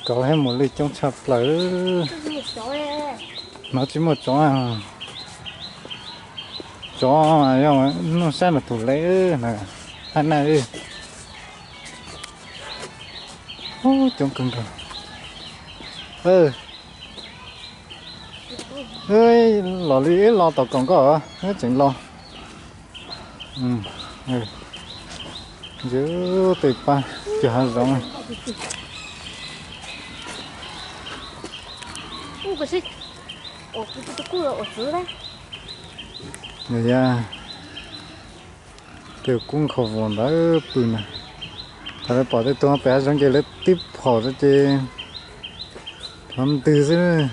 Kauv thiab mus lwj coob tshaj plaws. Hnov tsis muaj tsov. Tsov yog noj saib mas tus hle na, hab naj. Coob kawg nkaus. Los li ib los tom kaum nkoj tseem los. Ntsia tej pab cog hav zoov. Yog tej kub nkhaus vos ntawd pw na. Thaum lawv pom tej tug pem hav zoov ces lawv tib phom rau ces thov ntws xwb.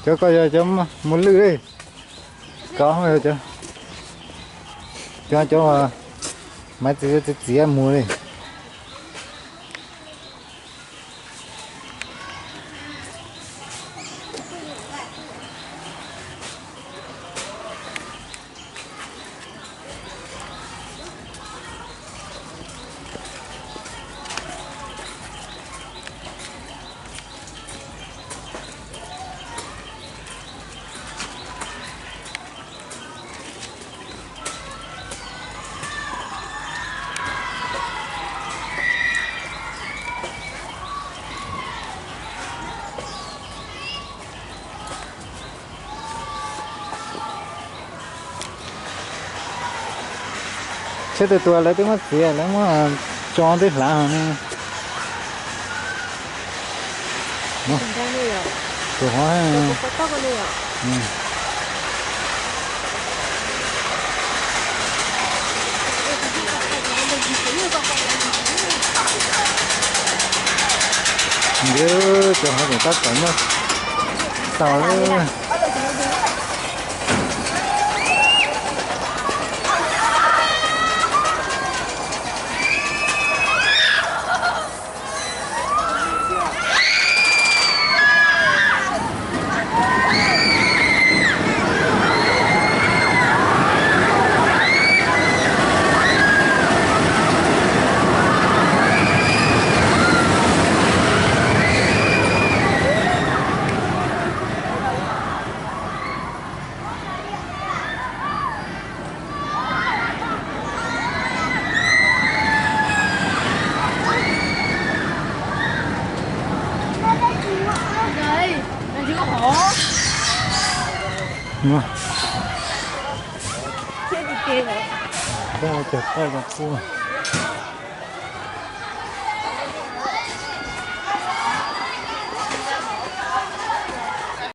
Cov ko yog cov mus lwj li. Ko cov, cov, cov maiv txiv txiv mus li. Tsheb tus tuag lawv twb muab txiav, lawv muab tso twb hlav. Ntawd cov hov tseem tab tom nyob tau. Cog qaij los pub.